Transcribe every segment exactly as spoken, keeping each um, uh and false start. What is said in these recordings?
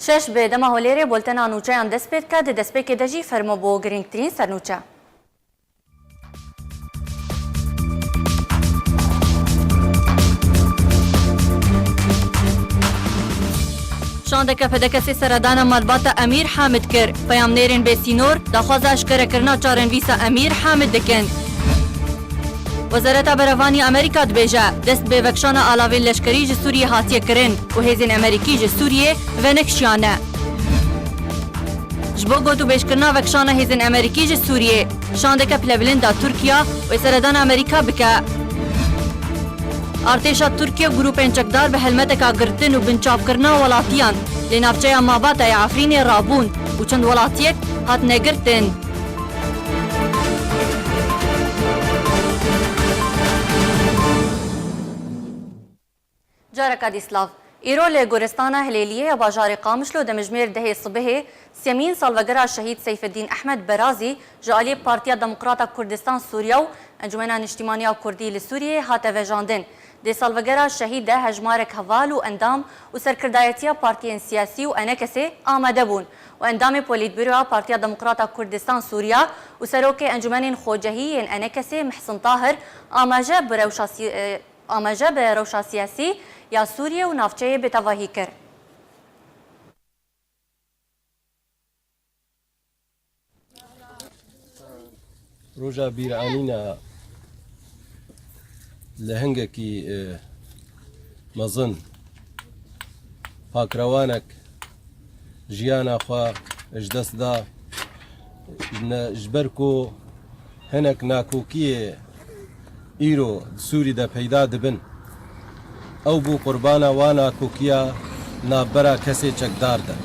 Deş bi dema holêrê boltena nûçeyan dest pê dike, di destpêkê de jî fermo bo girîngtirîn sernûçe. Şandeke P D K'ê seredana malbata Emîr Hamid kir. Peyamnêrên bêsînor daxwaza eşkerekirina çarenivîsa Emîr Hamid dikin. Wezareta Berevanî Amerîka dibêje, dest bi vekişana alavên leşkerî ji Sûriyê hatiye kirin û hêzên Amerîkî ji Sûriyê venekişiyane. Ji bo gotûbêjkirina vekişana hêzên Amerîkî ji Sûriyê, şandeke pilebilind a Tirkiya wê seredana Amerîka bike. Artêşa Tirkiye û grûpên çekdar bi helmeteka girtin û binçavkirina welatiyan li navçeya Mabata ya Efrînê rabûn û çend welatiyek hatine girtin. Careka dî silav. Îro li Goristana Hilêliyê ya bajarê Qamişlo demjimêr dehê sibihê siyemîn salvegera şehîd Seyfeddîn Ehmed Berazî ji aliyê Partiya Demokrata Kurdistan Sûriya û Encûmena Niştîmaniya Kurdî li Sûriyeyê hate vejandin. Di salvegera şehîd de hejmarek heval û endam û serkirdayetiya partiyên siyasî û enekesê amade bûn û endamê Polîtbûroya Partiya Demokrata Kurdistan Sûriya û Serokê Encûmenên Xwecehî yên enekesê Mihsin Tahir amaje bi rewşa sî-, e, amaje bi rewşa siyasî ya Sûriyê û navçeyê bi tevahî kir. Roja bîranîna lehengekî, e, mezin, pakrewanek jiyana xwe ji dest da, ne, ji ber ku hinek nakokiyê îro di Sûrî de peyda dibin. Ew bû qurbana wa nakokiya navbera kesê çekdar de.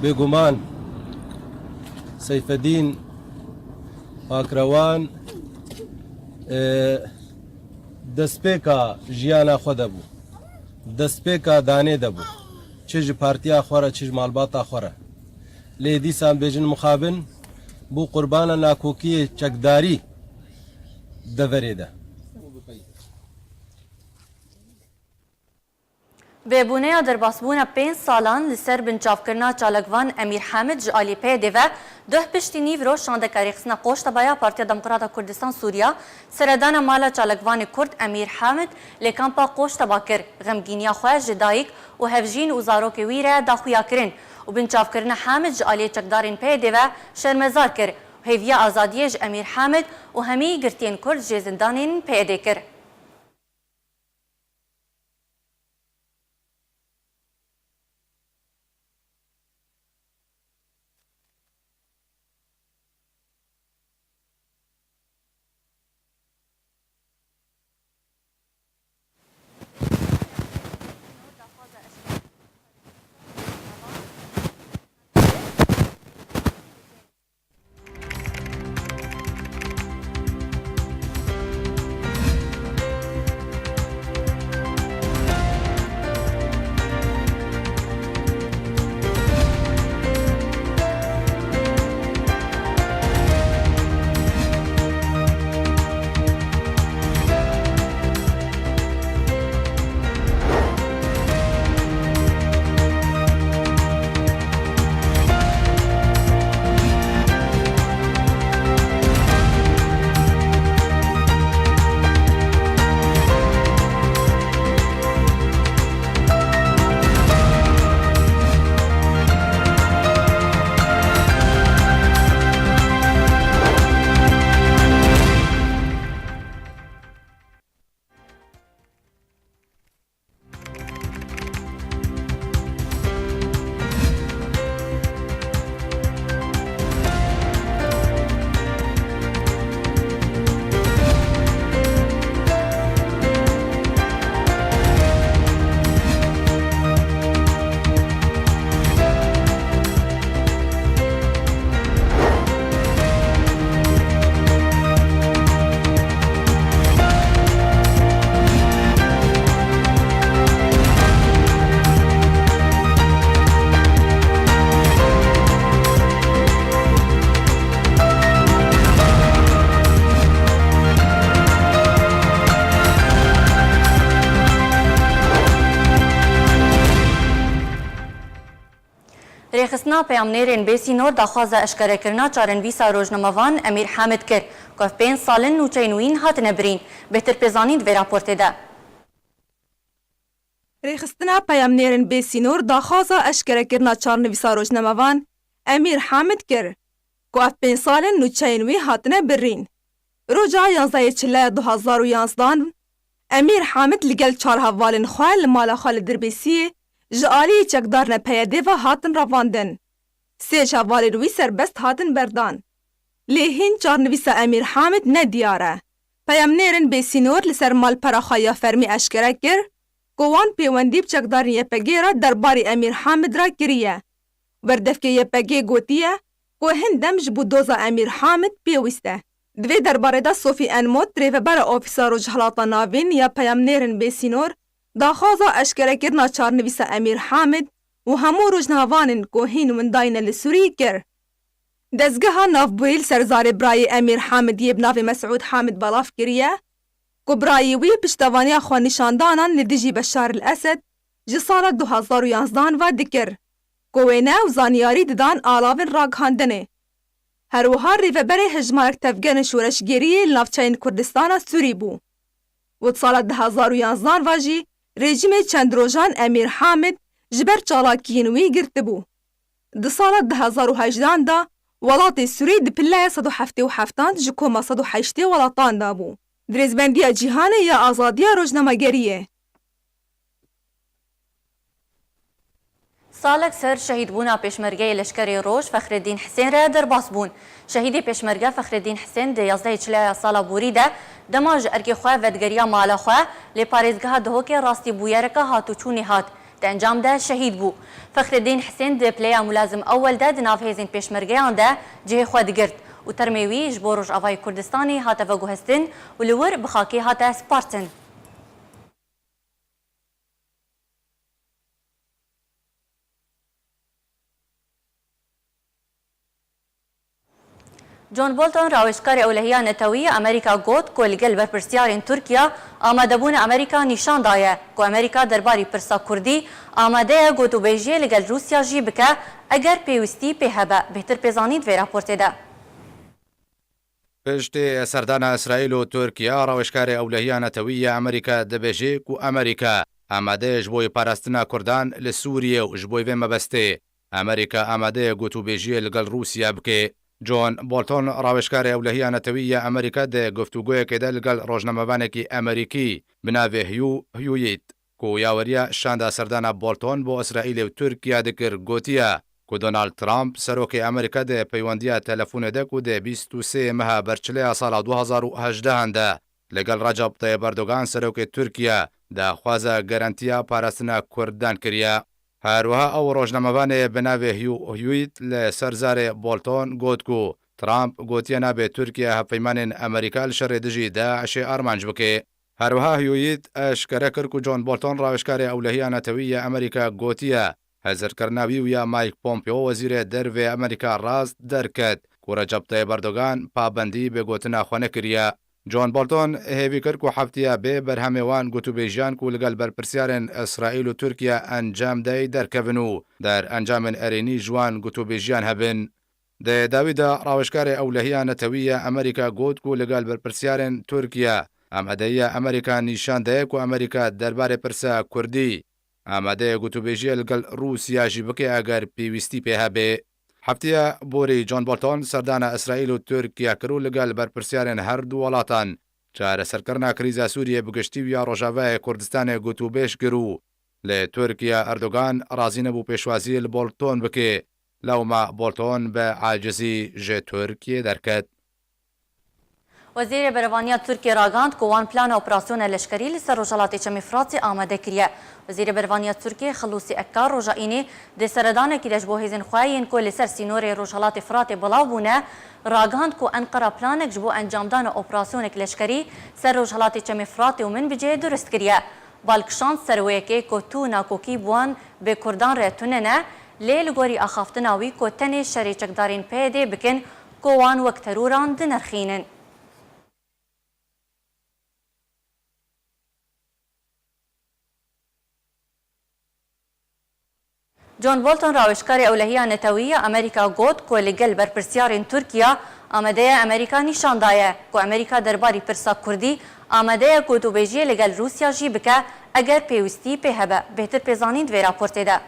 Bêguman Seyfedîn Pakrewan, e, destpêka jiyana xwe de bû. Destpêka danê de bû. Çi ji partiya xwe re, çi ji malbata xwe re. Lê dîsan bêjin mixabin bû qurbana nakokiyê çekdarî deverê de. Bi bûneya derbasbûna pênc salan li ser binçavkirina çalakvan Emîr Hamid ji alî P Y D ve, duh piştî nîvro şandeke rêxistina Qoştebaya Partiya Demokrata Kurdistan Sûriya seredana mala çalakvanê Kurd Emîr Hamid li kampa Qoşteba kir, xemgîniya xwe ji dayik û hevjîn û zarokê wî re da xuyakirin û binçavkirina Hamid ji alî çekdarên P Y D ve şermezar kir û hêviya azadiyê ji Emîr Hamid û hemî girtiyên Kurd jê zindanên P Y D kir. Rêxistina peyamnêrên bê sînor daxwaza eşkerekirina çarenivîsa rojnamevan Emîr Hamid kir, ku ev pênc sal in nûçeyên wî hatine birîn. Bêhtir pê zanîn di vê raportê de. Rêxistina peyamnêrên bê sînor daxwaza eşkerekirina çarnivîsa rojnamevan Emîr Hamid kir, ku ev pênc sal in nûçeyên wî hatine birîn. Roja yanzdehê Çileya du hazar û yanzdan, Emîr Hamid li gel çar hevalên xwe li mala xwe li Dirbêsiyê ji aliyê çekdarine P Y D ve hatin revandin. Sê ji hevalên wî serbest hatin berdan. Lê hîn çarnivîsa Emîr Hamid ne diyar e. Peyamnêrên bê sînor li ser malpera xwe ya fermî eşkere kir, ku wan pêwendî bi çekdarên Y P G re derbarê Emîr Hamid re kiriye. Berdevkê Y P G gotiye, ku hin dem ji bo doza Emîr Hamid pêwîst e. Di vê derbarê de Sophie Enmot, rêvebera Ofîsa Rojhilata Navîn ya Peyamnêrên Bê Sînor, daxwaza eşkerekirina çarnivîsa Emîr Hamid û hemû rojnamevanên ku hîn windayî ne li Sûriyê kir. Dezgeha navbûyî li ser zarê birayê Emîr Hamidiyê bi navê Mesûd Hamid belav kiriye, ku birayê wî piştevaniya xwenîşandanan li dijî Beşar el Esed ji sala du hazar û yanzdan ve dikir, ku wêne û zanyarî didan alavên ragihandinê. Her wiha rêveberê hejmarek tevgerên şoreşgeriyê li navçeyên Kurdistana Sûrî bû. Û di sala du hazar û yanzdan ve jî rejîmê çend rojan Emîr Hamid ji ber çalakiyên wî girtibû. Di sala du hazar û hejdan de welatê Sûrî di pileya sed û heftê û heftan ji koma sed û heştê welatan de bû. Di rêzbendiya cîhanê ya azadiya rojnamegeriyê. Salek ser şehîdbûna pêşmergeyê Leşkerê Roj Fexreddîn Hisên re derbas bûn. Şehîdê pêşmerge Fexreddîn Hisên di yazdehê Çileya sala borî de dema ji erkê xwe vedigeriya mala xwe, lê parêzgeha Duhokê rastî bûyereke hatûçûnê hat. Di encam de şehîd bû. Fexreddîn Hisên di pileya Mulazim Ewel de di nav hêzên pêşmergeyan de cihê xwe digirt û termê wî ji bo Rojavayê Kurdistanê hate veguhestin û li wir bi xakê hate spartin. John Bolton, rawêjkarê ewlehiya netewî ya Amerîka, got ku li gel berpirsyarên Tirkiye amadebûna Amerîka nîşan daye ku Amerîka derbarî pirsa Kurdî amade ye gotûbêjiyê li gel Rûsya jî bike, eger pêwîstî pê hebe. Bêhtir pê zanîn di vê raportê de. Piştî serdana Îsraîl û Tirkiye, rawêjkarê ewlehiya netewî ya Amerîka dibêje ku Amerîka amade ye ji bo parastina Kurdan li Sûriyê û ji bo vê mebestê Amerîka amade ye gotûbêjiyê li gel Rûsya bike. John Bolton, rawêjkarê ewlehiya netewî ya Amerîka, di guftûgoyekê de li gel rojnamevanekî Amerîkî bi navê Hugh Hewitt, ku yaweriya şanda serdana Bolton bo Îsraîlê û Tirkiye dikir, gotiye ku Donald Trump, serokê Amerîka, di peywendiya telefonê de ku di bîst û sê meha berçileya sala du hazar û hejdehan de li gel Recep Tayyip Erdogan, serokê Tirkiye, daxwaza garantiya parastina Kurdan kiriye. Her wiha ew rojnamevanê bi navê Hugh Hewitt li ser zarê Bolton got ku Trump gotiye nabe Tirkiye hevpeymanên Amerîka li şerê dijî DAIŞê armanc bike. Her wiha Hewitt eşkere kir ku John Bolton, rawêjkarê ewlehiya netewî ya Amerîka, gotiye hizirkirina wî û ya Mike Pompeo, wezîrê dervê Amerîka, rast derket ku Recep Tayyip Erdogan pabendî bi gotina xwe nekiriye. John Bolton hêvî kir ku heftiya bê berhemê wan gotûbêjiyan ku li gel berpirsyarên Îsraîl û Tirkiye encam dey derkevin û derencamên erênî ji wan gotûbêjiyan hebin. Di dawî de rawêjkarê ewlehiya netewî ya Amerîka got ku li gel berpirsyarên Tirkiye amadehiya Amerîka nîşan daye ku Amerîka derbarê pirsa Kurdî amade ye gotûbêjiyê li gel Rûsya jî bike eger pêwîstî pê hebe. Heftiya borî John Bolton serdana Îsraîl û Tirkiye kir û li gel berpirsyarên her du welatan çareserkirina krîza Sûriyê bi giştî û ya Rojavayê Kurdistanê gotûbêj kir û lê Tirkiye Erdogan razî nebû pêşwazî li Bolton bike. Lewma Bolton bi acizî ji Tirkiyê derket. Wezîrê Berevaniya Tirkiyê ragihand ku wan plana operasyona leşkerî li ser Rojhelatê Çemê Firatê amade kiriye. Wezîrê Berevaniya Tirkiyê Xelûsî Ekkar roja Înê di seredanekî de ji bo hêzên xwe yên ku li ser sînorê Rojhelatê Firatê belav bûne, ragihand ku Enqera planek ji bo encamdana operasyonek leşkerî ser Rojhelatê Çemê Firatê û Minbicê durist kiriye. Bal kişand ser wê yekê ku tu nakokî bi wan, bi Kurdan re tune ne, lê li gorî axaftina wî ku tenê şerê çekdarên P Y D'ê bikin ku wan wek teroran dinirxînin. John Bolton, rawêjkarê ewlehiya netewî ya Amerîka, got ku li gel berpirsyarên Tirkiye amade ye Amerîka nîşan daye ku Amerîka derbarî pirsa Kurdî amade ye gotûbêjiyê li gel Rûsya jî bike, eger pêwîstî pê hebe. Bêhtir pêzanîn di vê raportê de.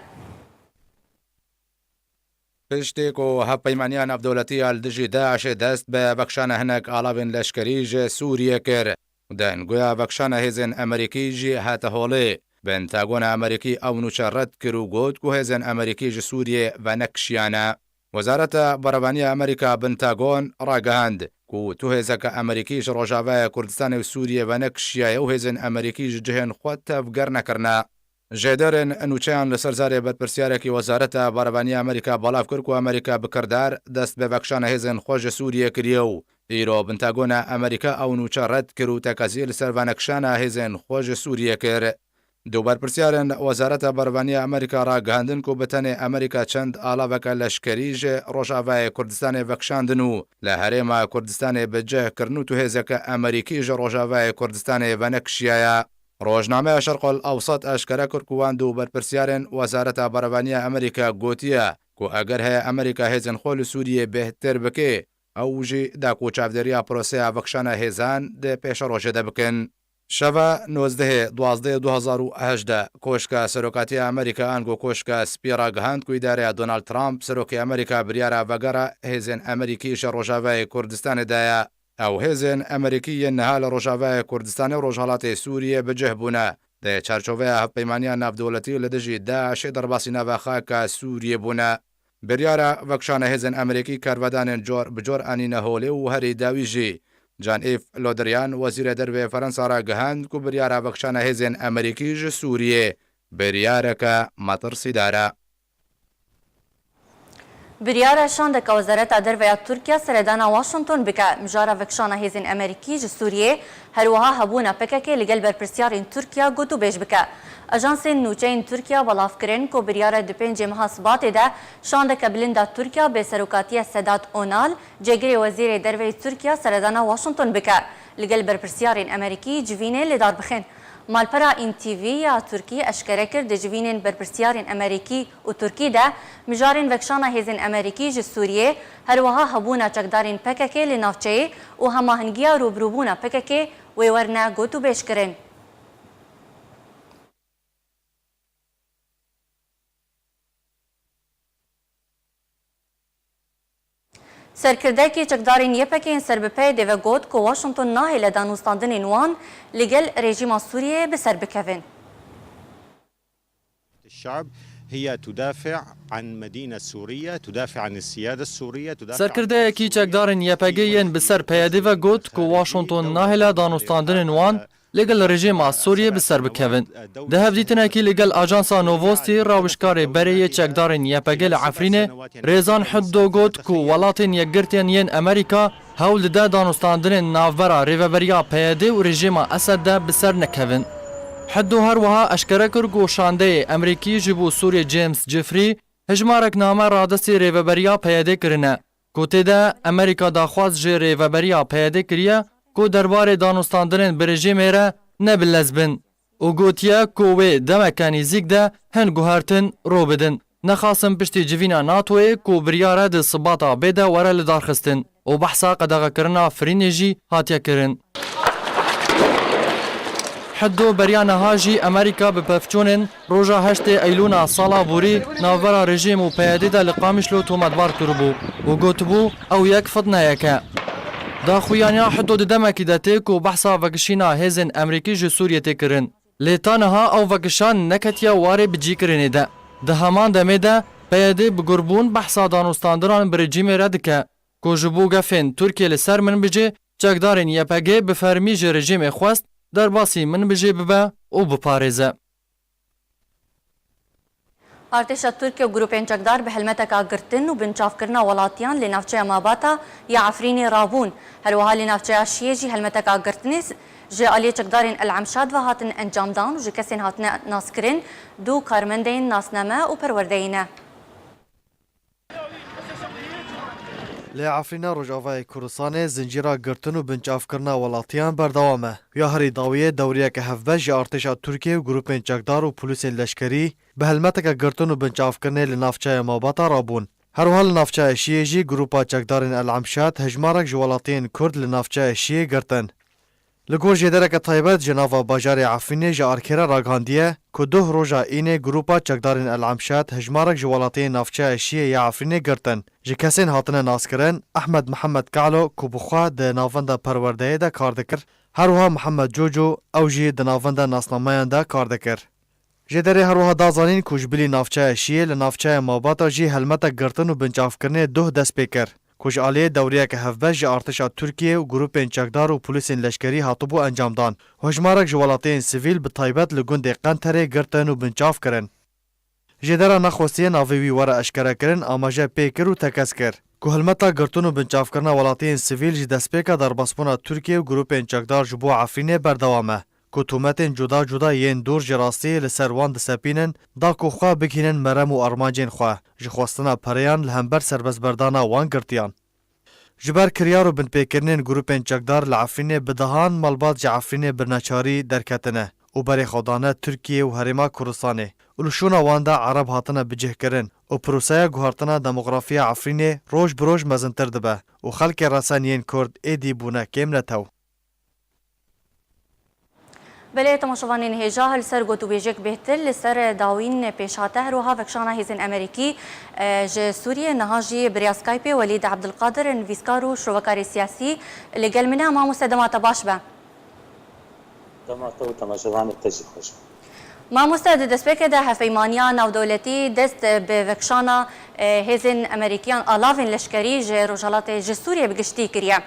Piştî ku Hevpeymaniya Navdewletî ya li dijî DAIŞê dest bi vekişana hinek alavên leşkerî ji Sûriyê kir, dengûya vekişana hêzên Amerîkî jî hate holê. Pentagona Amerîkî ew nûçe red kir û got ku hêzên Amerîkî ji Sûriyê venekişiyane. Wezareta Berevanî ya Amerîka, Pentagon, ragihand ku tu hêzeke Amerîkî ji Rojavayê Kurdistanê û Sûriyê venekişiyaye û hêzên Amerîkî ji cihên xwe tevger nekirine. Jêderên nûçeyan li ser zarê berpirsyareke Wezareta Berevanî ya Amerîka belav kir ku Amerîka bi kirdar dest bi vekişana hêzên xwe ji Sûriyê kiriye û îro Pentagona Amerîka ew nûçe red kir û tekezî li ser venekişana hêzên xwe ji Sûriyê kir. Du berpirsyarên Wezareta Berevanî ya Amerîka ragihandin ku bi tenê Amerîka çend alaveke leşkerî ji Rojavayê Kurdistanê vekişandin û li Herêma Kurdistanê bi cih kirin û tu hêzeke Amerîkî ji Rojavayê Kurdistanê venekişiyaye. Rojnameya Şerqul Ewsat eşkere kir ku wan du berpirsyarên Wezareta Berevanî ya Amerîka gotiye ku eger heye Amerîka hêzên xwe li Sûriyê bêhtir bike, ew jî da ku çavdêriya proseya vekişana hêzan di pêşerojê de bikin. Şeva nozdehê duwazdehê du hezar û hejdeh, Koşka Serokatiya Amerîka, ango Koşka Spî, ragihand ku îdareya Donald Trump, serokê Amerîka, biryara vegera hêzên Amerîkî ji Rojavayê Kurdistanê daye. Ew hêzên Amerîkî yên niha li Rojavayê Kurdistanê û Rojhilatê Sûriyê bi cih bûne. Di çarçoveya Hevpeymaniya Navdewletî li dijî DAIŞê derbasî nava xaka Sûriyê bûne. Biryara vekişana hêzên Amerîkî karvedanên cor bi cor anîne holê û herî dawî jî Jean-Yves Le Drian, wezîrê dervê Ferensa, ragihand ku biryara vekişana hêzên Amerîkî ji Sûriyê biryareke metirsîdar e. Biryara şandeke Wezareta Derve ya Tirkiye seredana Washington bike, mijara vekişana hêzên Amerîkî ji Sûriyê, her wiha hebûna P K K li gel berpirsyarên Tirkiye gotûbêj bike. Ajansên nûçeyên Tirkiye belav kirin ku biryara di pêncê meha Sibatê de şandeke bilind a Tirkiye bi serokatiya Sedat Onal, cêgirê Wezîrê Derve yê Tirkiye, seredana Washington bike, li gel berpirsyarên Amerîkî civînê li dar bixin. Malpera N T V ya Tirkî eşkere kir, di civînên berpirsyarên Amerîkî û Tirkî de mijarên vekişana hêzên Amerîkî ji Sûriyê, her wiha hebûna çekdarên P K K li navçeyê û hemahingiya rûbirûbûna P K K wê werine gotûbêj kirin. Serkirdeyekî çekdarên Y P G yên ser bi P Y D ve got ku Washington nahêle danûstandinên wan li gel rejîma Sûriyeyê bi ser bikevin. الشعب هي تدافع عن مدينة سورية، تدافع عن السيادة السورية، تدافع عن Serkirdeyekî çekdarên Y P G yên bi ser P Y D ve got ku Washington nahêle danûstandinên wan li gel rejîma Sûriyê bi ser bikevin. Di hevdîtinekî li gel ajansa Novosti, rawişkarê berê yê çekdarên Y P G li Efrînê, Rêzan Hiddo, got ku Welatên Yekgirtên yên Amerîka hewl dide danûstandinên navbera rêveberiya P Y D û rejîma Esed de bi ser nekevin. Hiddo her wiha eşkere kir ku şandeyê Amerîkî ji bo Sûriyê James Jeffrey hejmarek name radestî rêveberiya P Y D kirine. Ku tê de Amerîka daxwaz ji rêveberiya P Y D kiriye ku derbarê danûstandinên bi rejîmê re ne bi lez bin û gotiye ku wê demeke nêzîk de hin guhertin rû bidin. Nexasim piştî civîna NATOyê ku biryar e di Sibata bê de were lidarxistin û behsa qedexekirina firînê jî hatiye kirin. Hiddo beriya niha jî Amerîka bi pevçûnên roja heştê Eylûna sala borî navbera rejîm û P Y D de li Qamişlo tometbar kiribû û gotibû, ew yek fitneyek e. Daxuyaniya Hiddo di demekî de tê ku behsa vekişîna hêzên Amerîkî ji Sûriyê tê kirin. Lê ta niha ew vekişan neketiye warê bicîkirinê de. Di heman demê de P Y D bi gurbûn behsa danûstandinan bi rejîmê re dike ku ji bo gefên Tirkiye li ser Minbicê çekdarên Y P G bi fermî ji rejîmê xwest derbasî Minbicê bibe û biparêze. Artêşa Tirk û grûpên çekdar bi helmeteka girtin û binçavkirina welatiyan li navçeya Mabata ya Efrînê rabûn. Her wiha li navçeya Şiyê jî helmeteka girtinê ji aliyê çekdarên El Emşad ve hatin encamdan û ji kesên hatine naskirin du karmendên nasname û perwerdeyî ne. Li Efrîna Rojavayê Kurdistanê zincîra girtin û binçavkirina welatiyan berdewam e. Ya herî dawiyê dewriyeke hevbeş ji artêşa Tirkiyê û grûpên çekdar û polîsên leşkerî bi helmeteke girtin û binçavkirinê li navçeya Mabata rabûn. Her wiha li navçeya Şiyê jî grûpa çekdarên El Emşad hejmarek ji welatiyên Kurd li navçeya Şiyê girtin. Li gor jêdereke taybet ji nava bajarê Efrînê ji Arkê re ragihandiye ku duh roja Înê grûpa çekdarên El Emşad hejmarek ji welatiyên navçeya Şiyê ya Efrînê girtin. Ji kesên hatine naskirin Ehmed Mihemed Kalo ku bi xwe di navenda perwerdeyê de kar dikir, her wiha Mihemed Coco, ew jî di navenda nasnameyan de kar dikir. Jêderê her wiha da zanîn ku ji bilî navçeya Şiyê li navçeya Mabata jî helmetek girtin û binçavkirinê duh dest pê kir, ku ji aliyê dewriyeke hevbeş ji artêşa Tirkiyê û grûpên çekdar û polîsên leşkerî hatibû encamdan. Hejmarek ji welatiyên sivîl bi taybet li gundê Qenterê girtin û binçav kirin. Jêdera nexwestiye navê wî were eşkerekirin, amaje pê kir û tekez kir ku hilmeta girtin û binçavkirina welatiyên sivîl ji destpêka derbasbûna Tirkiye û grûpên çekdar ji bo Efrînê berdewam e, ku tûmetên cuda cuda yên dûr ji rastiyê li ser wan disepînin, da ku xwe bigihînin merem û armancên xwe, ji xwestina pereyan li hember serbestberdana wan girtiyan. Ji ber kiryar û binpêkirinên grûpên çekdar li Efrînê bi dehan malbat ji Efrînê bi neçarî derketine û berê xwe dane Tirkiyê û Herêma Kurdistanê û li şûna wan de Ereb hatine bicihkirin û proseya guhertina demografiya Efrînê roj bi roj mezintir dibe û xelkê resen yên Kurd êdî bûne kêm netew. Belê, temaşevanên hêja, li ser gotûbêjek bêhtir, li ser dawîn pêşhate, her wiha vekişana hêzên Amerîkî, e, ji Sûriyê, niha jî bi rêya Skypeê Welîd Ebdulkadir, nivîskar û şrovekarê siyasî li gel min e. Mamoste, dema te baş be. Dema te û temaşevanê te jî xweş be. Mamoste, di destpêkê de hevpeymaniya navdewletî dest bi vekişana, e, hêzên Amerîkiyan, alavên leşkerî ji Rojhilatê, ji Sûriyê bi giştî kiriye.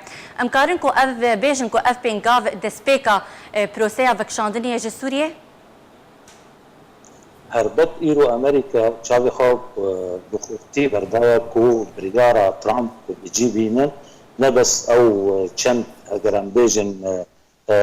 Em karin ku ev bêjin ku ev pêngav destpêka, e, proseya vekişandinê ye ji Sûriyê? Helbet îro Amerîka çavê xwe, e, bi xurtî berdaye ku biryara Trump bi cî bînin. Ne bes ew, e, çend, eger em bêjin, e, e,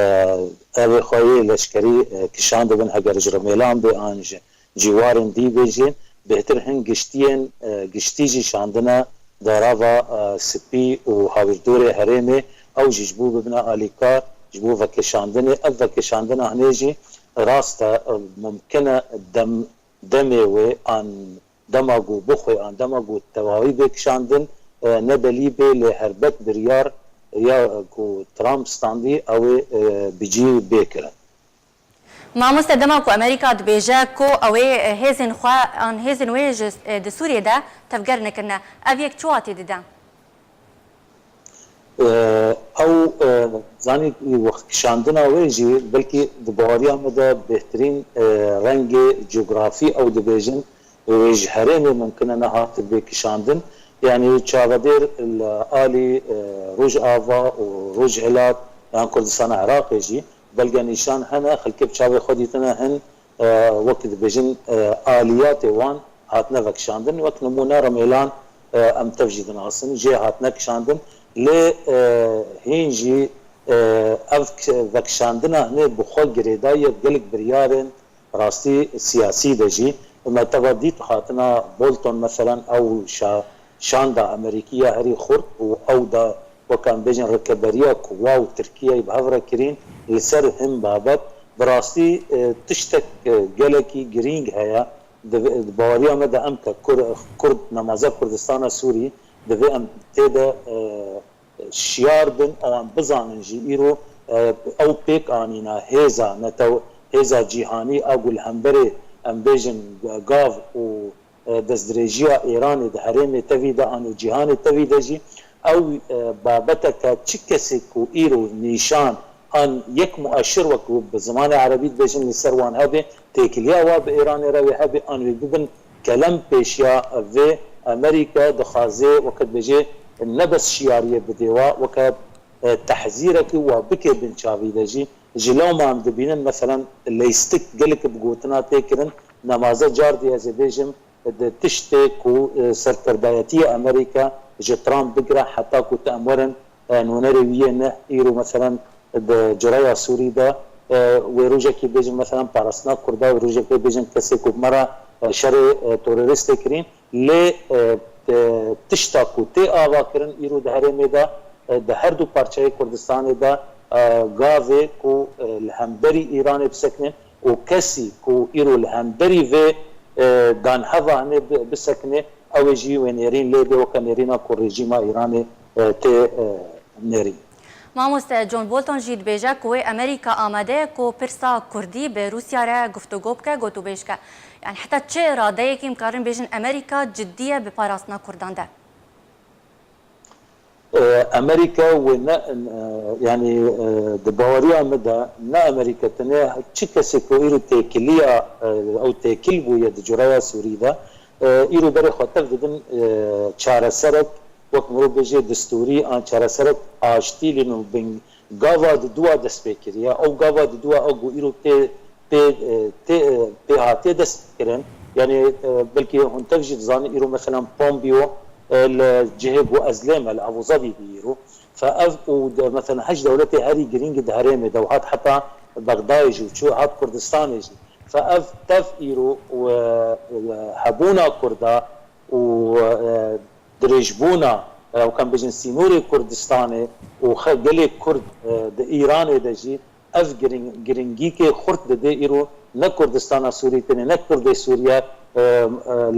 evê xwe yê leşkerî, e, kişandibin, heger ji Rimêlan bê an ji cîwarên dî bê jî, bêhtir hin giştiyên, e, giştî jî şandine Derava, e, Spî û hawîrdorê herêmê, ew jî ji bo bibine alîkar, ji bo vekişandinê. Ev vekişandina hinê jî rast e, e, mumkin e dem, demê wê an dema ku bixwe an dema ku tewawî bê kişandin, e, ne belî bê, lê helbet biryar ya ku Trump standî ew ê, e, bi cî bê kirin. Mamoste, dema ku Amerîka dibêje ku ew ê hêzên xwe an hêzên wê ji, e, di Sûriyê de tevger nekirine, ev yek çi watê dide? E, ew, e, zanî, wext kişandina wê jî belkî di baweriya me de bêhtirîn, e, rengê cografî ew dibêjin, wê ji herêmê mumkin e nehat bê kişandin. Yanî çavedêr li alî, e, Rojava û Rojhilat yan Kurdistana Iraqê jî belge nîşan hene, xelkê bi çavê xwe dîtine hin, e, wek dibêjin, e, aliyatê wan hatine vekişandin. Wek nimûne Rimêlan, e, em tev jî dinasin, jê hatine kişandin. Lê, e, hîn jî, e, ev k-, vekişandina hinê bi xwe girêdayî ye gelek biryarên rastî siyasî de jî. Me teva dît hatina Bolton, meselen, ew şa-, şanda Amerîkî ya herî xurt û ew da, wek em bêjin, rikeberiya ku wa û Tirkiyeyê bi hev re kirîn, li ser hin babet bi rastî, e, tiştek, e, gelekî girîng heye. Di, di baweriya me de em ke Kur-, Kurd, nemaze Kurdistana Sûrî, divê em tê de, e, şiyar bin, ewan bizanin jî îro, e, ew pêk anîna hêza netew-, hêza cîhanî a ku li hemberê, em bêjin, gav û, e, destdirêjiya Îranê di herêmê tevî de an û cîhanê tevî de jî ew, e, babeteke çi kesê ku îro nîşan an yek mueşir wek ku bi zimanê erebî dibêjin li ser wan hebe, têkiliya wa bi Îranê re wê hebe an wê bibin kelem pêşiya vê. Amerîka dixwaze weke dibêje ne bes şiyariyê bidê wa, weke, e, tehzîrekî wa bike binçavî de jî. Ji lewma em dibînin, meselen, leystik gelek bi gotina tê kirin, nemaze cardî ez ê bêjim, di tiştê ku, e, serkirdayetiyê Amerîka ji Trump bigire heta ku tu em werin, e, nûnerê wî yê ne îro, meselen, di cireya Sûrî de, e, wê rojekî bêjin, meselen, parastina Kurda, wê rojekê bêjin kesê ku bi me re, e, şerê, e, terorîstê kirîn. Lê, e, e, tişta ku tê avakirin îro di herêmê de, e, di her du parçeyê Kurdistanê de, e, gavê ku, e, li hemberî Îranê bisekinin û kesî ku îro li hemberî vê, e, danheva hinê bi-, bisekine, ew ê jî wê nêrîn lê bê, weke nêrîna ku rejîma Îranê, e, tê, e, nêrîn. Mamoste John Bolton jî dibêje ku wê Amerîka amade ye ku pirsa Kurdî bi Rûsya re guftûgo bike, gotûbêj bike. Yani heta çi radeyekî em karin bêjin Amerîka cidî ye bi parastina Kurdan de? E, Amerîka wê ne, e, yani, e, di baweriya min de ne Amerîka tenê çi kesê ku îro têkiliya, e, ew têkil bûye di cureya Sûrî de, e, îro berê xwe tev didin, e, çareserek, wek mirov bêje distûrî an çareserek aştî lê nû bin gava di dua dest pê kiriye. Ew gava di dua ew ku îro tê, tê, e, tê, e, pê hatiye dest kirin. Yani, e, belkî hûn tev jî dizanin îro mesela Pompeo, e, li cihê ku ez lê me li Abu Zabî bî îro. Fe ev û de, mesela hej dewletê herî girîng di herêmê de û hat heta Bexdayê jî û çû hat Kurdistanê jî. Fe ev tev îro û, e, e, hebûna Kurda û, e, dirêjbûna, e, wek em bêjin sînorê Kurdistanê û xe-, gelê Kurd, e, di Îranê de jî ev giring-, giringîkê xurt didê îro ne Kurdistana Sûrî tenê, ne Kurdê Sûriye, e, e,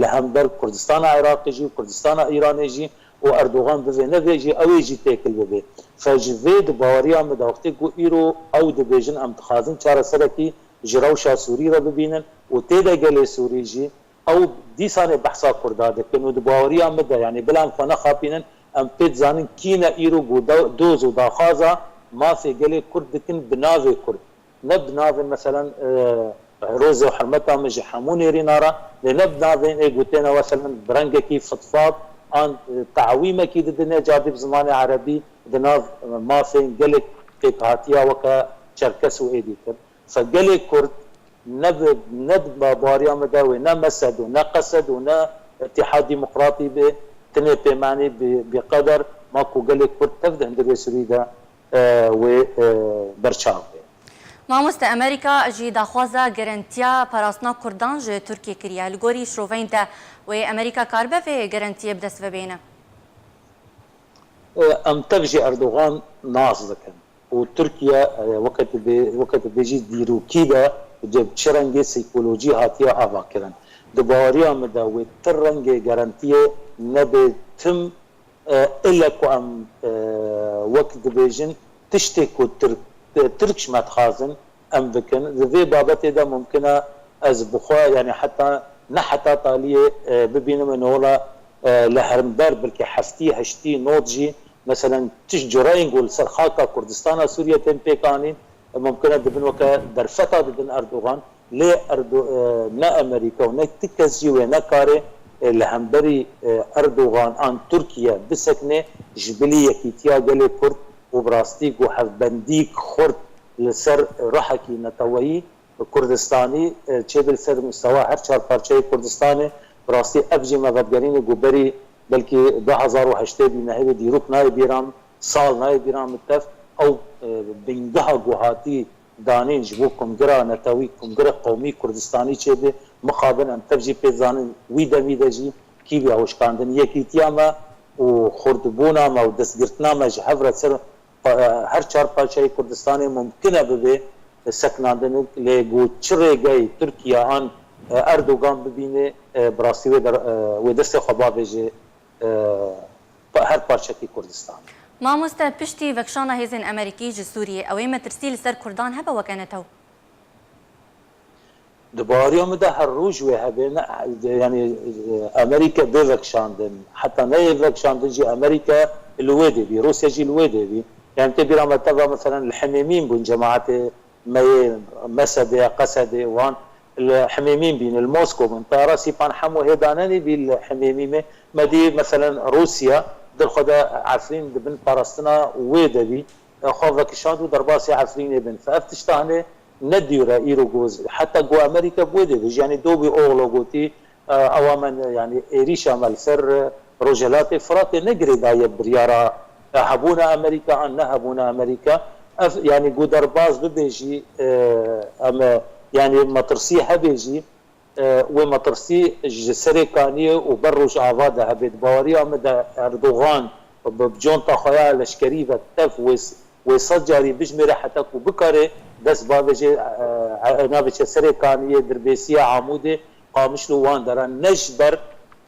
li hember Kurdistana Iraqê jî û Kurdistana Îranê jî û Erdogan bivê nevê jî ew ê jî têkil bibê. Fe ji vê di baweriya min de wextê ku îro ew dibêjin em dixwazin çareserekî ji rewşa Sûrî re bibînin û tê de gelê Sûrî jî ew dîsanê behsa Kurda dikin û di baweriya min de, yanî bila em xwe nexapînin, em pê dizanin kî ne îro ku do-, doz û daxwaza mafê gelê Kurd dikin bi navê Kurd. Ne bi navê, meselen, e, rozê û hurmeta min ji hemû nêrîna re, lê ne bi navên ê ku têne, meselen, bi rengekî fitfat an, e, te'wîmekî didine, carî bi zimanê erebî, di nav, e, mafên gelek pêkhatiya weke Çerkes û êdî tir. Fe gelê Kurd ne bi, ne bi baweriya min de wê ne mesed û ne qesed û ne Îtîhad Demokratî bê, tinê pêmanî bi, bi qeder ma ku gelê Kurd tev di hundirê Sûrî de, e, wê, e, berçav bê. Mamoste, Amerîka jî daxwaza gerentiya parastina Kurdan ji Tirkiyê kiriye. Li gorî şiroveyên te wê Amerîka karibe vê gerentiyê bi dest ve bêne? E, em tev jî Erdogan nas dikin. Û Tirkiye, e, weke tu bê-, weke tu bêjî dîrokî de bi çi rengê sîkolojî hatiye avakirin. Di baweriya min de wê ti rengê gerentiyê nebê tim, e, ile ku em, e, wek dibêjin tiştê ku Tirk, Tirk ji me dixwazin em bikin. Di vê babetê de mumkin e ez bi xwe, yani heta, ne heta taliyê, e, bibînim û wela, e, li hember belkî heftî, heştî not jî, meselen, tişt cureyên ku li ser xaka Kurdistana Sûriye tên pêkanîn, e, mumkin e dibin weke derfeta didin Erdogan. Lê Erdo-, e, ne Amerîka û ne ti kes jî wê nekarê, e, li hemberî, e, Erdogan an Tirkiye bisekine ji bilî yekîtiya gelê Kurd û bi rastî ku hevbendîk xurt li ser ruhekî neteweyî Kurdistanî, e, çêbe li ser mustewa her çar parçeyê Kurdistanê. Bi rastî ev jî me vegerîne ku berî belkî du hezar û heştê bî, me hêvê dîrok nayê bîra min, sal nayê bîra min tev. Ew, e, bingeha ku hatî danîn ji bo Kongira Netewî, Kongira Qewmî Kurdistanî çêbe, mixabin em tev jî pê dizanin wî demî de jî kî bî hewşkandin. Yekîtiya me û xurtbûna me û destgirtina me ji hev re ser pa-, her çar parçeyê Kurdistanê mumkin e bibe sekinandin, lê ku çi rêgeyê Tirkiye an, e, Erdogan bibîne, e, bi rastî wê der-, e, wê destê xwe bavêje, e, pa-, her parçekî Kurdistanê. Mamoste, piştî vekişana hêzên Amerîkî ji Sûriyê, ew ê metirsî li ser Kurdan hebe weke netew? Di baweriya min de her roj wê hebe, ne, yani, e, Amerîka bê vekişandin, heta neyê vekişandin jî Amerîka li wê dê bî, Rûsya jî li wê dê bî. Yani tê bîra me teva, meselen, li Himêmîn bûn cemaetê me yê Mesedê, Qesedê, wan li Himêmîn bîn, li Moskow bûn. Tayara Sîpan hemû hê danenê bî li Himêmîmê. Me dî, meselen, Rûsya di xwe de Efrîn di bin parastina wê de bî. Xwe vekişand û derbasî Efrînê bin. Ev tişta hene ne dûr e îro ku, heta ku Amerîka bi wê dê bêje, yanî Davutoglu gotî, e, ewa me ne, yanî êrîşa me li ser, e, Rojhelatê Firatê ne girêdayî ye biryara, e, hebûna Amerîka an nehebûna Amerîka. Ev, yanî ku derbas bibe jî, e, em, e, yanî metirsî hebe jî, e, wê metirsî ji serê kaniyê û ber Rojava de hebe. Di baweriya min de Erdogan bi, bi conta xwe ya leşkerî ve tev wê s-, wê sed carî bijmêre heta ku bikare dest bavêje, e, e, navêje serê kaniyê, Dirbêsiya Amûdê, Qamişlo wan deran. Ne ji ber,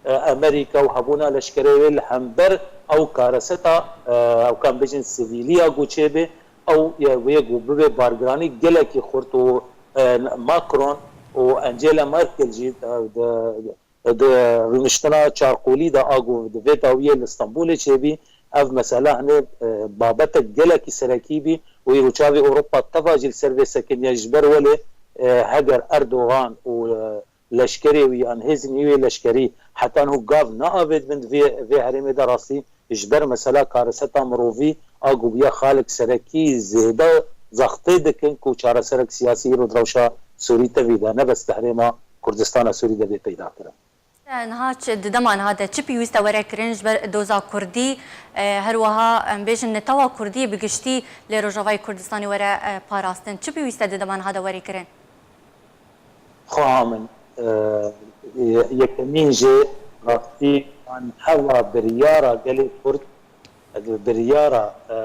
e, Amerîka û hebûna leşkerê wê, li hember ew kareseta, e, ew kan bijin sivîliya ku çêbe, ew ye wê ku bibe bargiranî gelekî xurt û, e, Macron û Angela Merkel jî, e, di, di rûniştina çarqolî de a ku di vê dawiyê li Stenbolê çêbî, ev mesela hine, e, babetek gelekî serekî bî û îro çavê Ewropa teva jî li ser vê sekiniye ji ber welê, e, heger Erdogan û, e, leşkerê wî an hêzên wî leşkerî heta niho gav neavêt bin di vê, vê herêmê de rastî ji ber mesela kareseta mirovî a ku bûye xalek serekî zêde zextê dikin ku çareserek siyasî îro di rewşa Sûrî tevî de ne bes di herêma Kurdistana Sûrî de bê peyda kirin. Niha çi, di dema niha de çi pêwîst e were kirin ji ber doza Kurdî, e, her wiha em bêjin netewa Kurdî bi giştî lê Rojavayê Kurdistanê were, e, parastin? Çi pêwîst e di dema niha de were kirin? Xweha min, e, ye-, yekemîn jê rastî an hewa biryara gelê Kurd, bi biryara, e,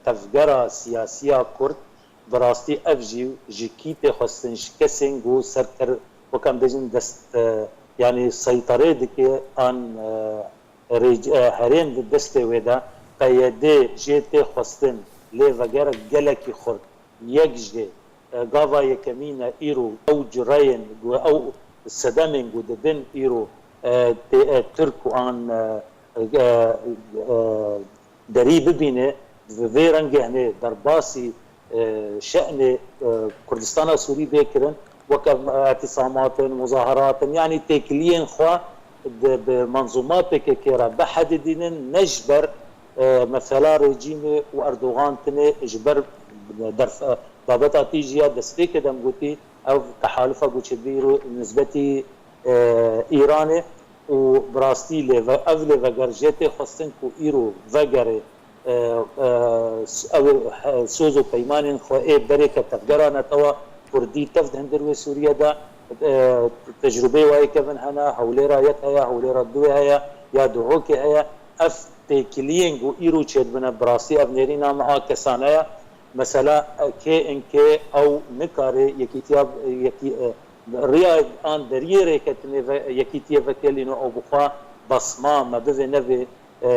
tevgera siyasiya Kurd, bi rastî ev jî ji kî tê xwestin, ji kesên ku ser ter, wek em bêjin dest, e, yanî seyterê dike an, e, rêc-, e, herêm di destê wê de, P Y D jê tê xwestin, lê vegerek gelekî xurt, yek jê, e, gava yekemîn e îro ew cureyên ku ew sedemên ku dibin îro, e, tê, e, Tirk û an, e, e, e, derî bibîne, bi vê rengê hene derbasî, e, şe'nê, e, Kurdistana Sûrî bê kirin, weke, e, îtisamatin, muzaherat in, yanî têkiliyên xwe di, bi menzûma P K K re bihedidînin, ne ji ber, e, mesela rejîmê û Erdogan tinê, ji ber derf-, e, babeta tîjî ya destpêkê de em gotî, ev tehalufa ku çêdibî îro nisbetî, e, Îranê û bi rastî lê ve-, ev lêveger jê tê xwestin ku îro vegere, e, e, s-, ew ê, he, soz û peymanên xwe ê berê ke tevgera netewa Kurdî tev di hundir wê Sûriye de, e, tecrûbeyê wayê kevin hene, Hewlêra yek heye, Hewlêra duwê heye, ya Duhokê heye. Ev têkiliyên ku îro çêdibine, bi rastî ev nêrîna me a kesane ye. Mesela, e, K N K ew nikare yekîtiya, yekî, e, riya an deriyê rêketinê ve, yekîtiyê vekelîno, ew bi xwe basma me bivê nevê, e,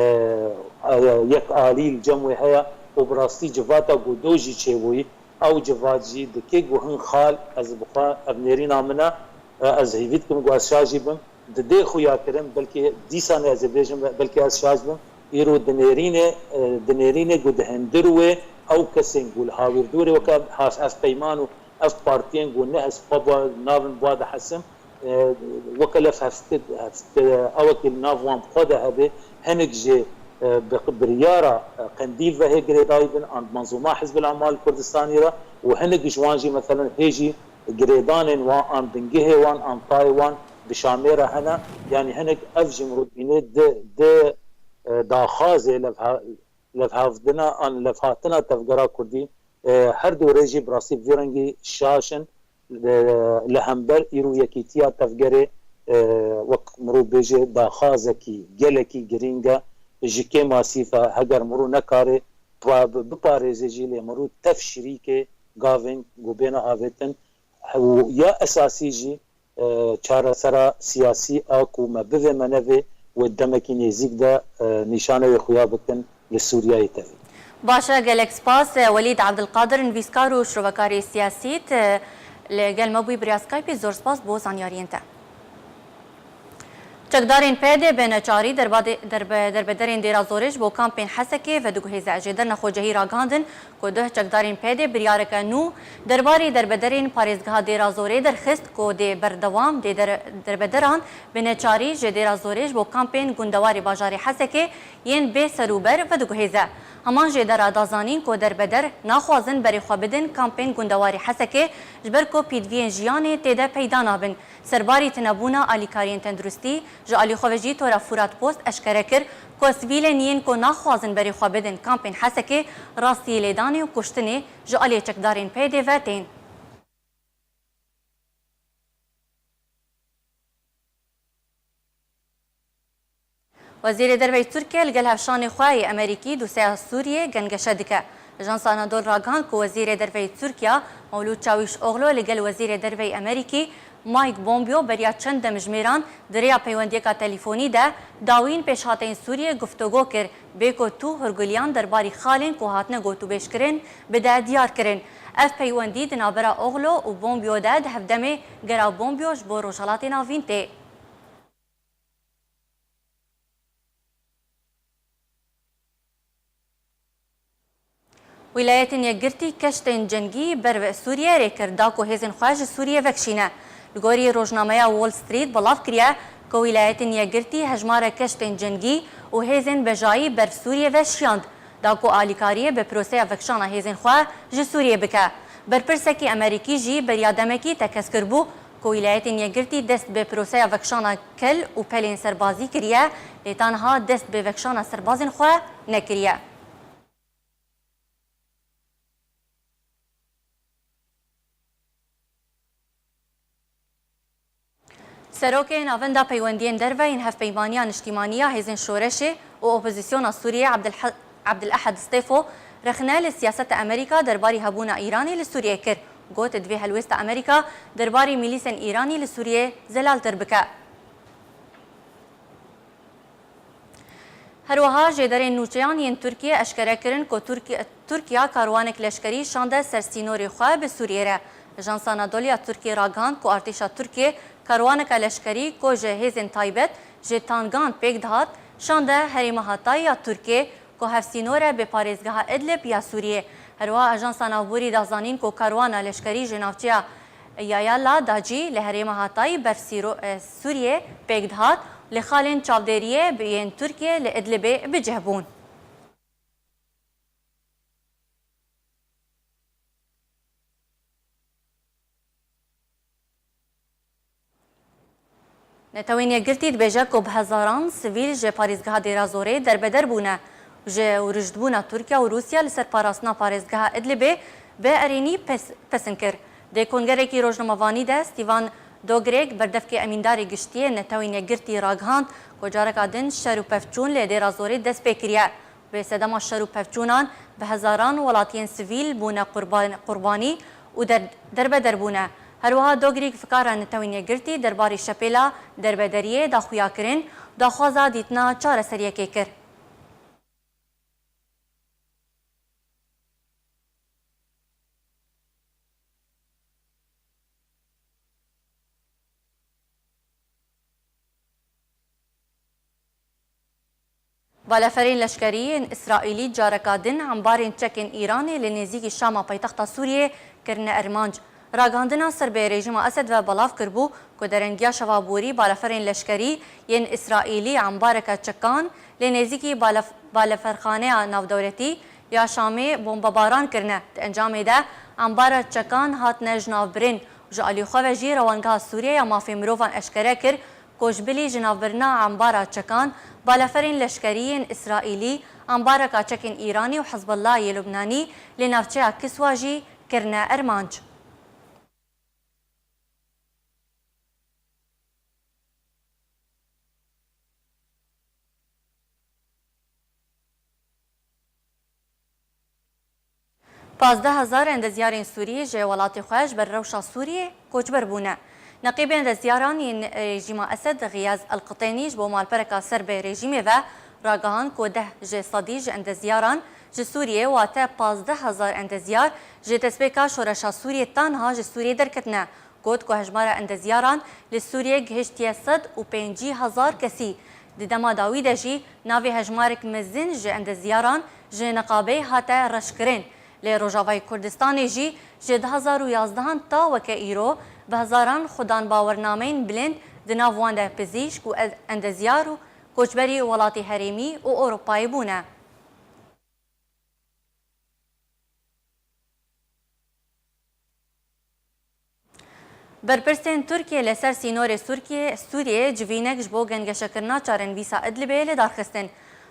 e, yek alî li cem wê heye û bi rastî civata ku do jî çêbûyî, ew civat jî dike ku hin xal, ez bi xwe ev nêrîna min e, e, ez hêvî dikim ku ez şa jî bim, di dê xuya kirin, belkî dîsa ne ez ê bêjim, belkî ez şaş bim, îro di nêrînê, e, di nêrînê ku di hundir wê ew kesên ku li hawîrdorê weke hav-, hevpeyman û ev partiyên ku ne ez xwe bi navin bi wa dihesim, e, weke lef hevt-, hevt-, ewekî li nav wan bi xwe de hebe, hinek jê, e, bi biryara, e, Qendîl ve hê girêdayî bin, an bi menzûma Hizbul Emal Kurdistanî re û hinek ji wan jî, meselen, hê jî girêdanên wan an bingehê wan an tayê wan bi Şamê re hene. Yanî hinek ev jî mirov dibîne di, di, e, daxwazê levha-, levhavdina an levhatina tevgera Kurdî, e, her du rê jî bi rastî bi vî rengî şaş in. Li, li hember îro yekîtiya tevgerê, e, wek mirov bêje daxwazekî gelekî girîng e. Ji kê masîf e, heger mirov nekare pa-, bi-, biparêze jî, lê mirov tev şirîkê gavên ku bêne avêtin û ya esasî jî, e, çaresera siyasî a ku me bivê me nevê wê demekî nêzîk de, e, nîşaneyê xuya bikin li Sûriyeyê tevî. Baş e, gelek spas. Welîd Abdilqadir, nivîskar û şrovekarê siyasî, tu li gel me bûyî bi rêya Skypeê. Zor spas bo zanyariyên te. Çekdarên P D bi neçarî derbadê-, derbe-, derbederên Dêra Zorê ji bo kampên Hesekê vediguhêze. Jêder nexwecihî ragihandin ku duh çekdarên P D biryareke nû derbarê derbederên parêzgeha Dêra Zorê derxist ku dê berdewam dê der-, derbederan bi neçarî ji Dêra Zorê ji bo kampên gundewarê bajarê Hesekê yên bê serûber vediguhêze. Heman jêdera da zanîn ku derbeder naxwazin berê xwe bidin kampên gundewarê Hesekê, ji ber ku pîtviyên jiyanê tê de peyda nabin. Serbarî tunebûna alîkariyên tenduristî, ji alî xwe ve jî tora Furat Post eşkere kir ku sivîlên yên ku naxwazin berê xwe bidin kampên Hesekê rastiyê lêdanê û kuştinê ji alî çekdarên P D ve tên. Wezîrê Derve yê Tirkiye li gel hevşanê xwe yê Amerîkî dosyaya Sûriyê gengeşe dike. Ajansa Anadolu ragihand ku Wezîrê Derve yê Tirkiye Mewlût Çawîşoglu li gel Wezîrê Derve yê Amerîkî Mike Pompeo beriya çend demjimêran di rêya peywendiyeka telîfonî de dawîn pêşhateyên Sûriyê guftûgo kir, bê ku tu hûrgiliyan derbarî xalên ku hatine gotûbêjkirin bide diyar kirin. Ev peywendî di navbera Oglu û Pompeo de di hevdemê gera Pompeo ji bo Rojhelatê Navîn tê. Wîlayetên Yekgirtî keştên cengî ber Sûriyê rê kir, da ku hêzên xwe ji Sûriyê vekişîne. Li gorî rojnameya Wall Street belav kiriye ku Wîlayetên Yekgirtî hejmara keştên cengî û hêzên bejayî ber Sûriyê ve şiyand, da ku alîkariyê bi proseya vekişana hêzên xwe ji Sûriyê bike. Berpirsekî Amerîkî jî beriya demekî tekez kiribû ku Wîlayetên Yekgirtî dest bi proseya vekişana kel û pelên serbazî kiriye, lê ta niha dest bi vekişana serbazên xwe nekiriye. Serokê Navenda Peywendiyên Derve yên Hevpeymaniya Niştîmanî ya Hêzên Şoreşê û Opozisyona Sûriyê Abdulhe-, Abdulehad Stefo rexne li siyaseta Amerîka derbarî hebûna Îranê li Sûriyê kir. Got, divê helwêsta Amerîka derbarî milîsên Îranî li Sûriyê zelaltir bike. Her wiha jêderên nûçeyan yên Tirkiyê eşkere kirin ku Tirk-, Tirkiya karwanek leşkerî şande ser sînorê xwe bi Sûriyê re. Ajansa Anadolu ya Tirkiyê ragihand ku artêşa Tirkiyê karwaneka leşkerî ku ji hêzên taybet ji tangan pêk dihat, şande herêma Hatay ya Tirkiyê ku hevsînor e bi parêzgeha Idlib ya Sûriyê. Herwiha Ajansa Navborî da zanîn ku karwana leşkerî ji navçeya Yayala da jî li herêma Hatayî ber sîro-, e, Sûriyê pêk dihat, li xalên çavdêriyê bi yên Tirkiyê li Idlibê bi cih bûn. Netewên Yekgirtî dibêje ku bi hezaran sivîl ji parêzgeha Dêra Zorê derbeder bûne û ji û rijdbûna Tirkiye û Rûsya li ser parastina parêzgeha Idlibê bi erênî pes-, pesn kir. Di kongerekî rojnamevanî de Stîvan Dogrek, berdevkê emîndarê giştî yê Netewên Yekgirtî ragihand ku careka din şer û pevçûn li Dêra Zorê dest pê kiriye. Bi sedema şer û pevçûnan bi hezaran welatiyên sivîl bûne qurban-, qurbanî û der-, derbeder bûne. Her wiha Dogrîk fikara Netewên Yekgirtî derbarê şepêla derbedariyê da xuya kirin, daxwaza dîtina çareseriyekê kir. Baleferên leşkerî yên Îsraîlî careka din embarên çekên Îranê li nêzîkî Şama paytexta Sûriyê kirine armanc. Ragihandina ser bi rejîma Esed ve belav kiribû ku derengiya şeva borî baleferên leşkerî yên Îsraîlî embareke çekan li nêzîkî balef-, baleferxaneya navdewletî ya Şamê bombebaran kirine. Di encamê de embara çekan hatine jinavbirin. Ji alî xwe ve jî Rewangeha Sûriye ya Mafê Mirovan eşkere kir ku ji bilî jinavbirina embara çekan, baleferên leşkerî yên Îsraîlî embareka çekên Îranî û Hizbullah yê Lubnanî li navçeya Kiswa jî kirine armanc. Pazdeh hezar endezyarên Sûrî ji welatê xwe ji ber rewşa Sûriyê koçber bûne. Neqîbê endezyaran yên rejîma Esed Xiyaz Elqitênî ji bo malpereka ser bi rejîmê ve ragihand ku deh ji sedî ji endezyaran ji Sûriyê, wate pazdeh hezar endezyar ji destpêka şoreşa Sûriyê ta niha ji Sûriyê derketine. Got ku hejmara endezyaran li Sûriyê gihiştiye sed û pêncî hezar kesî. Di dema dawî de jî navê hejmarek mezin ji endezyaran ji niqabê hate reşkirin. Li Rojavayê Kurdistanê jî ji du hezar û yazdehan ta weke îro bi hezaran xwedanbawernameyên bilind di nav wan de pizîşk û endezyar û koçberî welatê herêmî û Ewropayê bûne. Berpirsên Tirkiyê li ser sînorê Sûrkiyê, Sûriyê civînek ji bo gengeşekirina çarenivîsa Idlibê li dar xistin.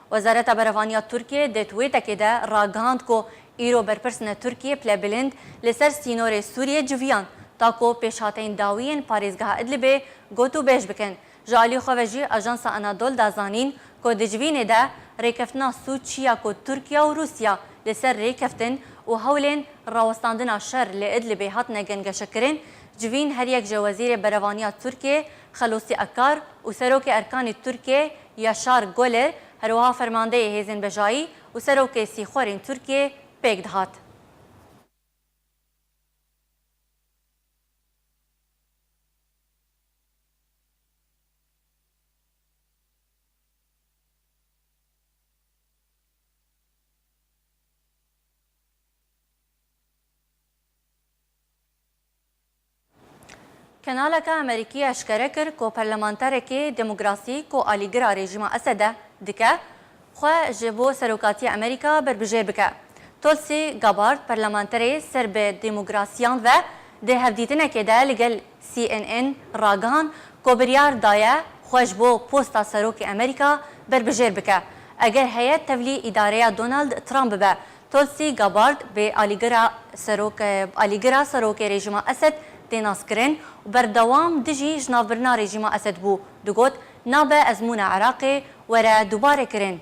Wezareta Berevaniya Tirkiyê di Twîtekê de ragihand ku îro berpirsên Tirkiyê pile bilind li ser sînorê Sûriyê civiyan, ta ku pêşhateyên dawî yên parêzgeha Idlibê gotûbêj bikin. Ji alî xwe ve jî Ajansa Anadol da zanîn ku di civînê de rêkeftina sûc ya ku Tirkiye û Rûsya li ser rê keftin û hewlên rawestandina şer li Idlibê hatine gengeşekirin, civîn her yek ji Wezîrê Berevaniya Tirkiyê Xelûsî Akar û Serokê Erkanî Tirkiyê Yaşar Goler, her wiha fermandeyê hêzên bejayî û serokê sîxwerên Tirkiyê pêk dihat. Kanaleke Amerîkî eşkere kir ku parlamenterekê demokrasî ku alîgira rejîma Esed e dike, xwe ji bo serokatiya Amerîka berbijêr bike. Tulsi Gabbard, parlamenterê ser bi demokrasiyan ve di hevdîtinekê de li gel C N N ragihand ku biryar daye xwe ji bo posta serokê Amerîka berbijêr bike, eger heye tevlî îdareya Donald Trump bibe. Tulsi Gabbard bi alîgira serok-, alîgira serokê rejîma Esed tê naskirin û berdewam dijî jinavbirina rejîma Esed bû. Digot, nabe ezmûna Iraqê were dubare kirin.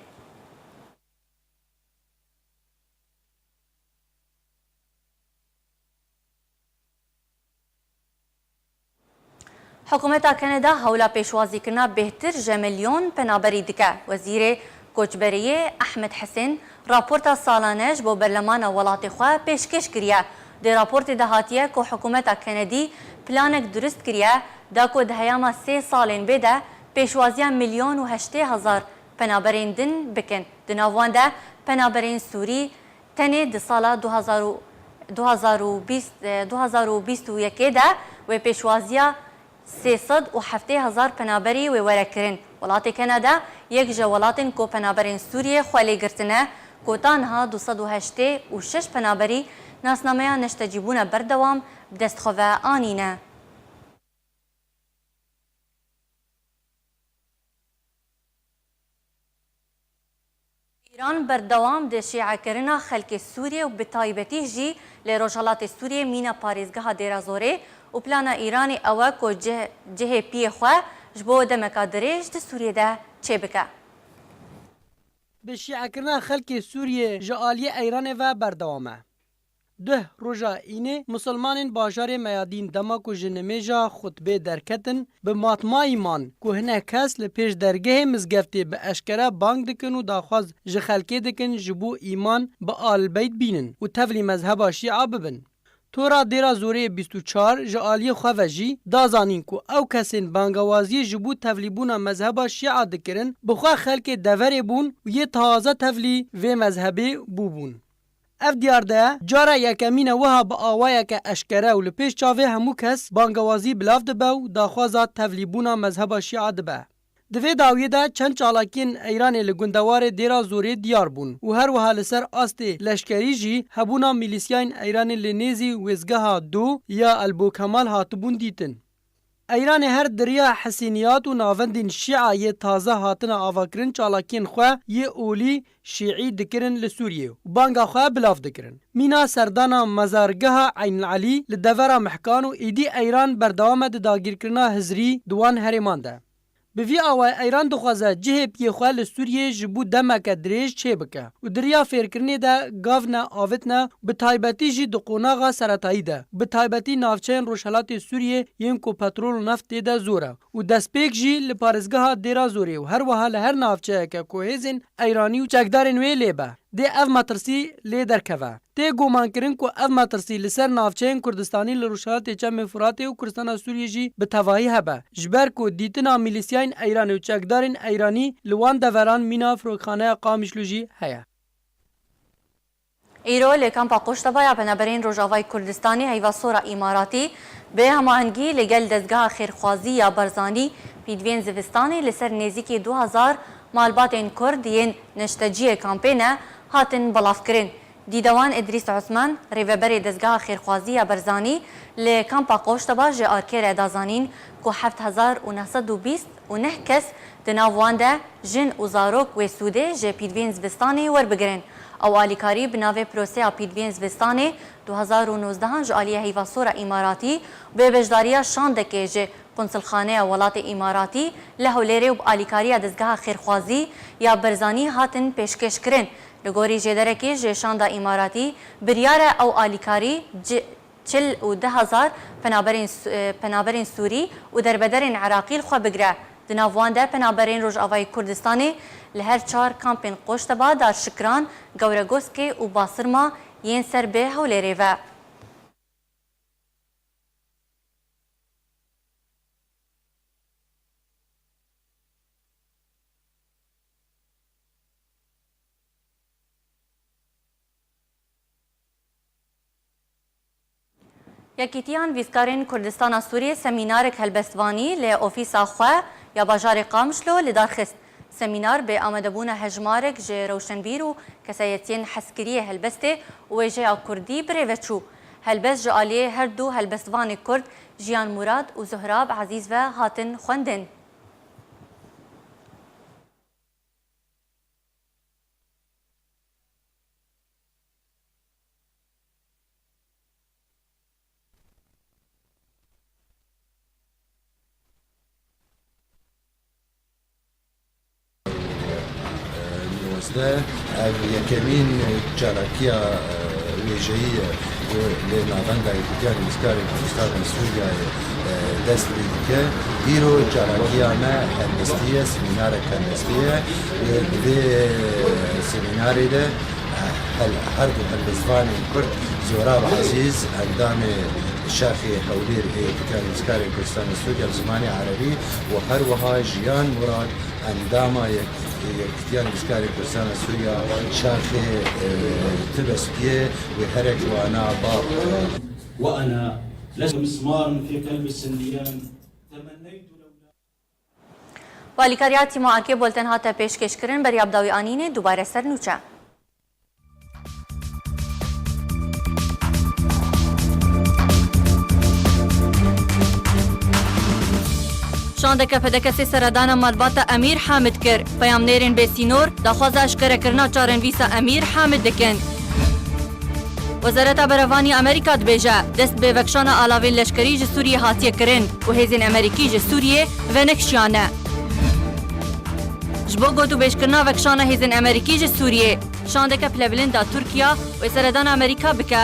Hikûmeta Kanada hewla pêşwazîkirina bêhtir ji milyon penaberî dike. Wezîrê Koçberiyê Ehmed Hisên raporta salane ji bo berlemana welatê xwe pêşkêş kiriye. Di raportê de hatiye ku hikûmeta Kanadî planek dirust kiriye da ku di heyama sê salên bê de pêşwaziya milyon û heştê hezar penaberên din bikin. Di nav wan de penaberên Sûrî, Tenê di sala du hezar û, du hezar û bîst, du hezar û bîst û yekê de wê pêşwaziya sê sed û heftê hezar penaberî wê were kirin. Welatê Kanada yek ji welatên ku penaberên Sûriyê xwe lê girtine, ku ta niha du sed û heştê û şeş penaberî nasnameya neştecîbûna berdewam bi dest xwe ve anîne. Îran berdewam di şîekirina xelkê Sûriyê û bi taybetî jî li rojhilatê Sûriyê mîna parêzgeha Dêra Zorê û plana Îranê ew e ku cih-, cihê piyê xwe ji bo demeka dirêj di Sûriyê de çêbike. Bi şîekirina xelkê Sûriyê ji aliyê Eyranê ve berdewam e. Duh roja înê misilmanên bajarê Meyadîn dema ku ji nimêja xutbê derketin, bi matmayî man ku hinek kes li pêş dergehê mizgeftê bi eşkere bang dikin û daxwaz ji xelkê dikin ji bo îman bi Ahlbeyt bînin û tevlî mezheba Şîa bibin. Tora Dêra Zorê bîst û çar ji aliyê xwe ve jî da zanîn ku ew kesên bangewaziyê ji bo tevlîbûna mezheba Şîa dikirin, bi xwe xelkê deverê bûn û yê taze tevlî vê mezhebê bûbûn. Ev diyar de cara yekemîn e wiha bi awayeke eşkere û li pêş çavê hemû kes bangewazî bilav dibe û daxwaza tevlîbûna mezheba Şîa dibe. Di vê dawiyê de çend çalakiyên Eyranê li gundewarê Dêra Zorê diyar bûn û her wiha li ser astê leşkerî jî hebûna milîsyayên Eyranê li nêzî wêzgeha Do ya El Bokemal hatibûn dîtin. Eyranê her di riya hesîniyat û navendên Şîa yê taze hatine avakirin çalakiyên xwe yê olî Şîî dikirin li Sûriyê û banga xwe bilav dikirin. Mîna serdana mezargeha Eyn Elî li devera Mehkan û êdî Eyran berdewam e di dagîrkirina hizrî di wan herêman de. Bi vî awayî Eyran dixwaze cihê piyê xwe li Sûriyê ji bo demeke dirêj çêbike û di riya fêrkirinê de gavne, avitne, bi taybetî jî di qonaxa seretayî de, bi taybetî navçeyên rojhelatê Sûriyê yên ku petrol û neft tê de zor e û destpêk jî li parêzgeha Dêra Zorê û her wiha li her navçeyeke ku hêzên Eyranî û çekdarên wê lê be, dê ev metirsî lê derkeve. Tê gumankirin ku ev metirsî li ser navçeyên Kurdistanî li Rojhilatê Çemê Furatê û Kurdistana Sûriyê jî bi tevahî hebe, ji ber ku dîtina milîsyayên Eyranê û çekdarên Eyranî li wan deveran mîna firokxaneya Qamişlo jî heye. Îro li kampa Qoşteba ya Penaberên Rojavayê Kurdistanê Heyva Sora Îmaratî bi hemahengî li gel Dezgeha Xêrxwazî ya Barzanî pîdvên zivistanê li ser nêzîkî du hezar malbatên Kurd yên neşteciyê kampê ne hatin belavkirin. Dîdewan Îdrîs Osman, rêveberê Dezgeha Xêrxwazî ya Barzanî li kampa Qoşteba ji Arkê re da zanîn ku heft hezar û neh sed û bîst û neh kes, di nav wan de jin û zarok, wê sûdê ji pîdvên zivistanê werbigirin. Ew alîkarî bi navê Proseya Pîdvên Zivistanê du hezar û nozdehan ji aliyê Heyva Sora Îmaratî bê beşdariya şandekê ji Konsulxaneya Welatê Îmaratî li Hewlêrê û bi alîkariya Dezgeha Xêrxwazî ya Berzanî hatin pêşkêşkirin. Li gorî jêderekê ji şanda Îmaratî biryar e ew alîkarî ci-, çil û du hezar penaberên Su-, e, penaberên Sûrî û derbederên Iraqî li xwe bigire. Di nav wan de penaberên Rojavayê Kurdistanê li her çar kampên Qoşteba, Darşikran, Gewregoskê û Basirma yên ser bi Hewlêrê ve. Yekîtiya Nivîskarên Kurdistana Sûriyê semînarek helbestvanî li ofîsa xwe ya bajarê Qamişlo li dar xist. Semînar bi amadebûna hejmarek ji rewşenbîr û kesayetiyên hezkiriyê helbestê û wêjeya kurdî bi rê ve çû. Helbest ji aliyê her du helbestvanê kurd Jiyan Murad û Zuhrab Ezîz ve hatin xwendin. Nozde, ev yekemîn çalakiya, e, wêjeyî ye ku li Navenda Yekîtiya Nivîskarên Kurdistanê Sûriyeyê, e, dest pê dike. Îro çalakiya me helbestî ye, semînarek helbestî ye. Û di vê semînarê de, e, hel-, her du helbestvanên Kurd, Zohrab Ezîz, endamê şaxê Hewlêr ê Yekîtiya Nivîskarên Kurdistanê Sûriye bi zimanê erebî û her wiha Jiyan Murad, endama yek-, Yekîtiya Nivîskarên Kurdistanê Sûriye, şaxê, e, Tibespiyê, wê herek wana ba. وأنا لست مسمار في قلب السنديان. تمنيت لو Bi alîkariya tîma Akê Bolten hate pêşkêşkirin, beriya bi dawî anînê dubare ser nûçe. Şandeke P D K S seredana malbata Emîr Hamid kir. Peyamnêrên bêsînor daxwaza eşkerekirina çarenivîsa Emîr Hamid dikin. Wezareta Berevanî Amerîka dibêje, dest bi vekişana alavên leşkerî ji Sûriyê hatiye kirin û hêzên Amerîkî ji Sûriyê venekişiyane. Ji bo gotûbêjkirina vekişana hêzên Amerîkî ji Sûriyê, şandeke pilebilind da Tirkiya wê seredana Amerîka bike.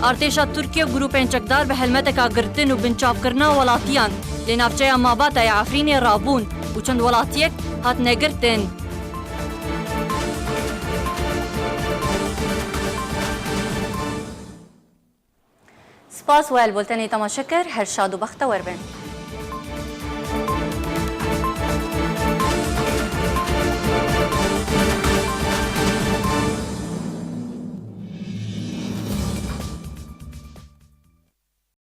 Artêşa Tirkiye û grûpên çekdar bi helmeteka girtin û binçavkirina welatiyan li navçeya Mabata ya Efrînê rabûn û çend welatiyek hatine girtin. Spas we li bultenê temaşe kir, her şad û bextewer bin.